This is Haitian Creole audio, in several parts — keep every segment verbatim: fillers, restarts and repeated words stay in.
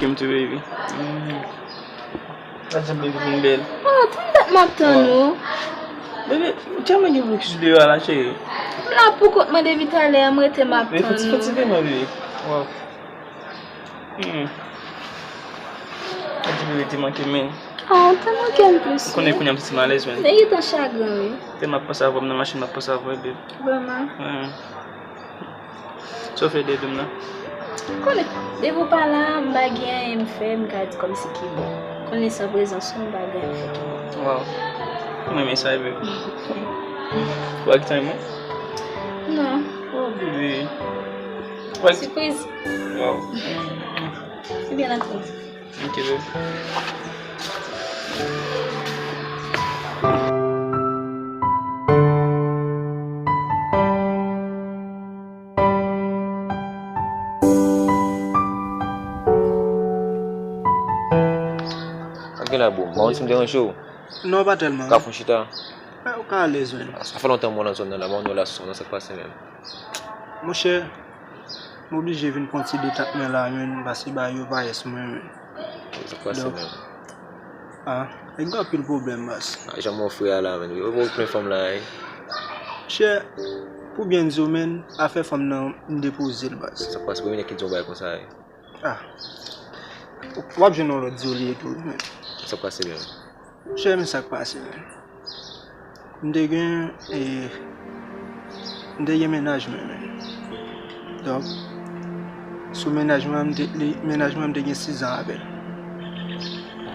M tou, baby. Mm. Gad jan baby vin bèl. Oh, tann dat m ap tann ou. Baby, ou tèlman gen blokis deyò a la, cheri. M la pou kont mwen depi talè a, m rete m ap tann ou. Fè ti, fè ti vin non, baby. Wow. Hmm. Gad jan baby te manke m, men. Oh, ou te manke m plis. Ou konnen kounye a m santi m alèz, men. Men gentan chagren, wi. Te m ap panse avè w, m nan machin, m ap panse avè w, baby. Vrèman? Hmm. Sa w fè de dou m nan? Konnen, depi w pa la, m pa gen anyen m fè, m ka di kòmsi ki bon. Konnen san prezans ou, m pa gen anyen m fè ki bon. Wow. M renmen sa, baby. Ou ak tan mwen? Non. Oh, baby. Ou ak... Sipriz. Wow. Ebyen, antre. Ok, baby. Sa gen la, bro? M pa konn si m deranje w. Non, pa tèlman. Ou ka fè yon chita? Ou ka alèz, men. Sa fè lontan m wè w nan zòn nan la, m pa konn wè w la sou zòn nan, sa k pase menm? Monchè, m oblije vin pran ti detant mwen la, men, paske bagay yo pa yès mwen, men. Sa k pase menm? Ah, nèg gen anpil pwoblèm, baz. Ah, jan m wè w frè a la, men. Ou plen fanm la, wi. Monchè, pou byen di w, men, afè fanm nan, m depoze l, baz. Sa k pase, premye nèg ki di yon bagay konsa, wi. Ah. W ap jwenn yon lòt di w li ye tou, men. Sa k pase menm? Monchè, men sa k pase, men. M te gen, e, m te gen mennaj mwen, men. Donk, sou mennaj mwen, m te, li, mennaj mwen, m te gen sizan avè l.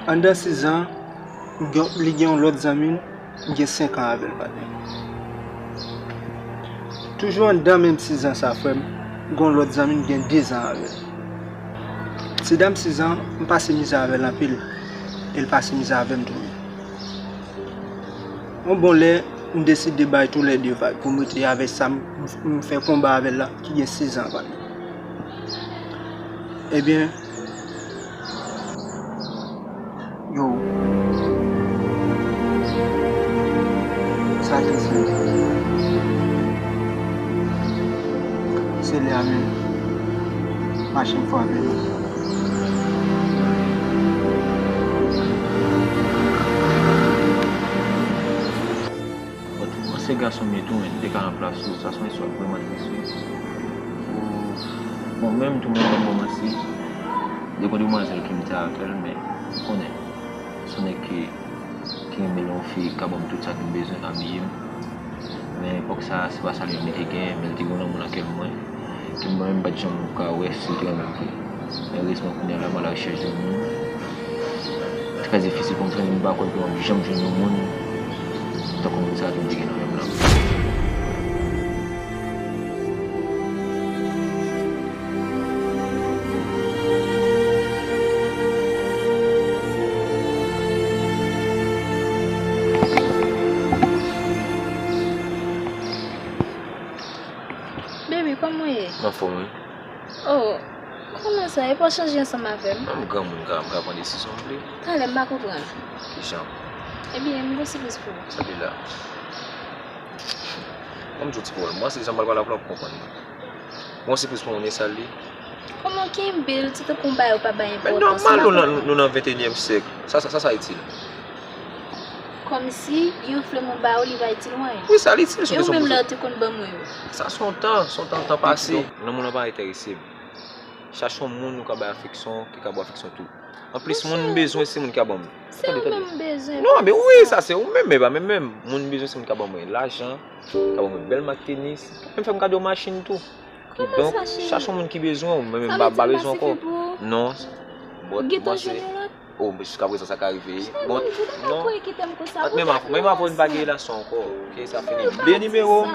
Anndan sizan, m gen, li gen yon lòt zanmi l, m gen senk an avè l, patnè. Toujou anndan menm sizan sa, frè m, m gen yon lòt zanmi m gen dezan avè l. Ti dam sizan, m pase mizè avè l anpil, e l pase mizè avè m tou. Yon bon lè, m deside bay toulède vag pou m rete avè sa m, m fè konba avè l la, ki gen sizan, patnè. Ebyen, yo. Sa trist, men. Se lè a menm. Machin frape nou. Bon, mwen se gason m ye tou, men m te ka nan plas ou, sa se yon istwa vrèman tris, wi. Ou, bon, menm tou, mwen menm, mwen, mwen si, depi demwazèl ki m te avè l, men, ou konnen, se yon nèg ki, ki renmen yon fi, ki ka ban m tout sa ke m bezwen, abiye m. Men epòk sa a, se pa sa li menm li te gen, men li te gen yon lanmou nan kè mwen, ke mwen menm m pa t janm ka wè si l te renmen m vre. Men erezman, kounye a la, m alarechèch de moun. Trè difisil pou m jwenn, m pa kwè ke m ap janm jwenn yon moun tankou moun sa a ke m te gen nan men m lan. Baby, kòman w ye? M anfòm, wi. Oh, kòman sa? Epi w chanje ansanm avè m? M granmoun, m ka, m ka pran desizyon m vle. Talè, m pa konprann. Kijan? Ebyen, m gon sipriz pou ou. Sa vle la. Ban m di w ti pawòl. Mwen, se jan m pral pale avè w la, w ap konprann mwen. Bon, se plis pou moun, e sa l ye. Kòman kenbe l, se tankou yon bagay ou pa bay enpòtans. Men nòmal, nou nan, nou nan ventenyèm syèk. Sa, sa, sa, sa itil. Kòmsi, yon flè mwen ba ou, li pa itil ou anyen. Wi, sa l itil, se yon kesyon pou... E ou menm lè ou te konn ban mwen yo? Sa se yon tan, se yon tan, tan pase. Donk, lanmou lan pa enterese m. Chache yon moun ou ka bay afeksyon, ki ka ba w afeksyon tou. Anplis, moun m bezwen, se moun ki ka ban m. Se ou menm m bezwen. Non, men wi, sa se ou menm, men pa menm menm. Moun m bezwen, se moun ki ka ban mwen lajan, ki ka ban mwen bèl mak tenis, ki ka menm fè m kado machin tou. Kidonk, chache yon moun ki bezwen w, men menm m pa, pa bezwen ankò. Non. Bon, ou gentan jwenn yon lòt? Oh, men jiskaprezan sa ka rive. Bon, non. Men menm avè w, menm avè w, n pa gen relasyon ankò. Ok, sa fini. Bliye nimewo m,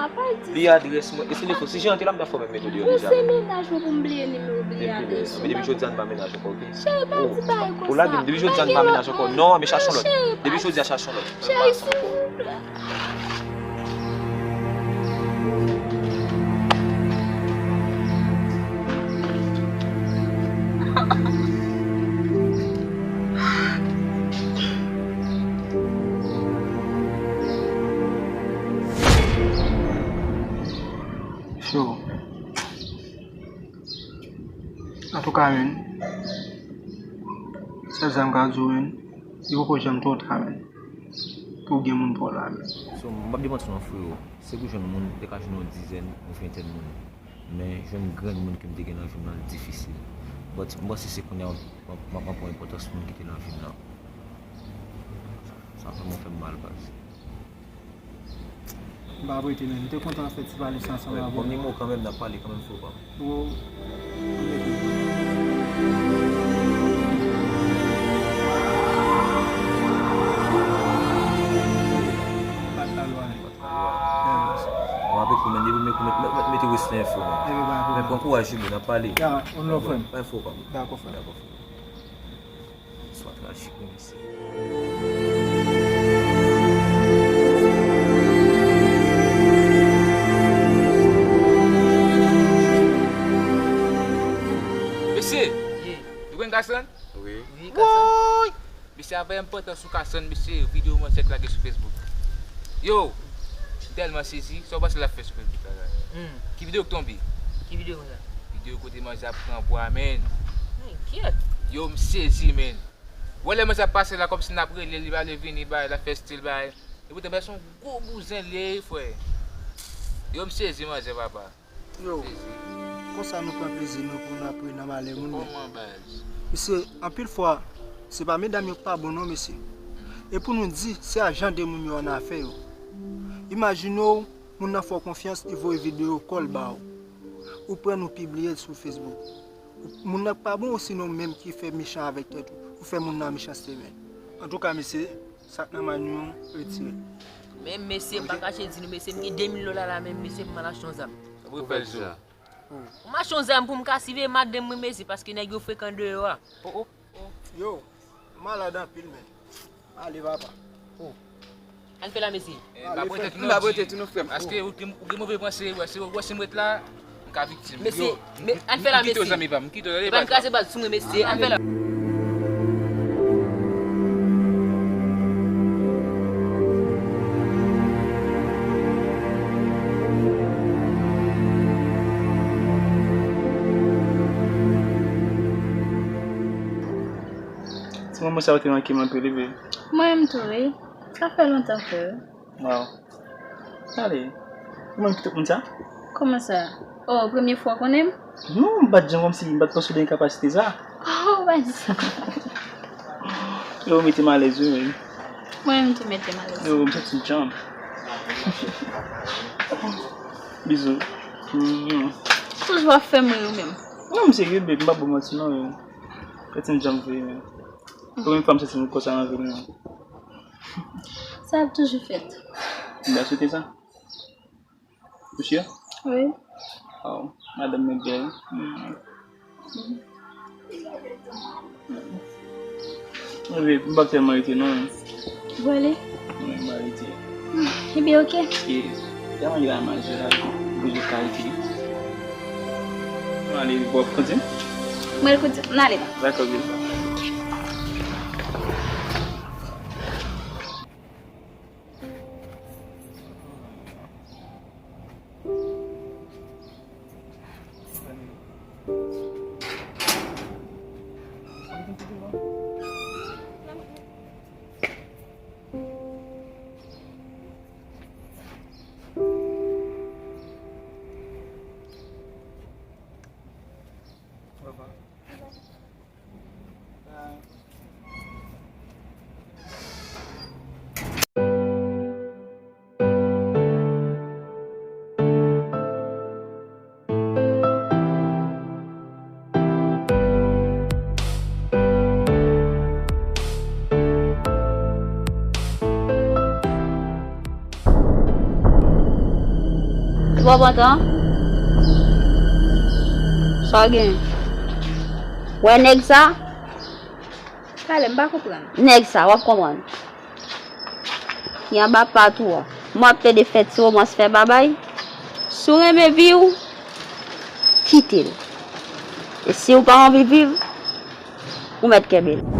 bliye adrès mwen. E se defo, si jan an te la, m ta fè w menm mete w deyò deja. Bon, se mennaj mwen pou m bliye nimewo, bliye adrès ou. Men depi jodi a, n pa mennaj ankò, ok? Cheri, pa di bagay konsa. Ou lage m, depi jodi a, n pa mennaj ankò. Non, men chache yon lòt. Depi jodi a, chache yon lòt. Cheri, silvouplè. Cho. Antouka, men, Sa m ka di w, men, li poko janm twò ta, men, pou w gen moun pa w la, men. So, m p ap demanti w non, frewo. Se pou jwenn moun, te ka jwenn yon dizèn, yon ventèn moun. Men jwenn grenn moun ke m te gen nan vi m nan, li difisil. But m panse se kounye a m ap, m ap, m ap pran enpòtans moun ki te nan vi m nan. Sa vrèman fè m mal, baz. M pa ap rete, men. M te kontan fè ti pale sa ansanm avè w. Ban m nimewo w kanmenm, n ap pale kanmenm, frewo pa m. Bro, anmède. Bat la lwa. Bat la lwa. Mwen avèk ou, men, depi m met, met, met, mete respè, frewo. Men pran kouraj, wi, n ap pale. Ya, on love, frè m. Bay frewo pa m. Dakò, frè m. Dakò, frè m. Swa trajik, wi, mesye. Mesye! Ye. Nou konn Kassann? Wi. Wi, Kassann. Woy! Mesye, afè enpòtan sou Kassann, mesye, videyo manzè k lage sou Facebook. Yo! M tèlman sezi, sa w panse l ap fè sou Facebook la, la? Hmm. Ki videyo k tonbe? Ki videyo konsa? Videyo kote manzè ap pran bwa, men. Enkyèt. Yo, m sezi, men. Wè lè manzè ap pase la, kòmsi n ap rele l, li pa vle vini, bay, l ap fè stil, bay. Epoutan, bay, se yon gwo bouzen li ye, frè. Yo, m sezi, manzè, papa. Yo, m sezi. Konsa nou pran plezi nou pou n ap ri nan malè moun, men. Kòman, baz? Mesye, anpil fwa, se pa medam yo k pa bon, non, mesye. E pou nou di, se a jan de moun yo annafè yo. Imajine w, moun nan fè w konfyans, li voye videyo kò l ba w. Ou pran, ou pibliye l sou Facebook. Moun nan k pa bon, osinon ou menm ki fè mechan avèk tèt ou, ou fè moun nan mechanste, men. Antouka, mesye, sa k nan men nou an, retire l. Men, mesye, m pa kache di nou, mesye, m gen de mil dola la, men, mesye, pou m al achte yon zam. Ou fè l tou. Pou m achte yon zam pou m ka siveye madanm mwen, mesye, paske nèg yo frekan deyò a. Oh, oh. Yo, malad anpil, men. Ale, papa. Oh. Ann fè la, mesye. Eh, m ap rete tou non, frè m. Paske ou gen, ou gen move panse, wè, se, wè, si m ret la, m ka viktim. Mesye, ann fè la, mesye. M kite w, zanmi pa m, m kite w, ale, baz. Epa n kraze baz sou mwen, mesye, ann fè la. Ti manman sa yo te manke m anpil, wi, babe. Mwen menm tou, wi. Sa fè lontan, frè. Waw. Ale. Ou menm ki tout moun sa? Kòman sa? Oh, premye fwa w konnen m? Non, m pa t janm kòmsi, m pa t panse w gen kapasite sa. Oh, baz. Yo, ou mete m alèz, wi, men. Mwen menm tou mete m alèz. Yo, m santi m djanm. Bizou. Mm. Toujou ap fè m ri ou menm. Non, m serye, babe, m pa ba w manti, non, yo. Santi m djanm vre, men. Premye fwa m santi m konsa nan vi m nan. Sa ap toujou fèt. M ta swete sa. Ou si? Wi. Waw, madanm mwen bèl. Mm. Wi, m p ap tèlman rete non. Ou prale? Wi, m pa rete. Ebyen, oke. E, tèlman y a manje la, pou yo kalite. Mwen ale, w ap kontinye? Mwen al kontinye. N ale la. Dakò, baby. Ou pa kontan? Sa w gen? Wè nèg sa? Talè, m pa konprann. Nèg sa, w ap konprann. Li anba pat ou a. M ap plede fè ti womans, fè babay. Si w renmen vi w, kite l. E si w pa anvi viv, ou mèt kenbe l.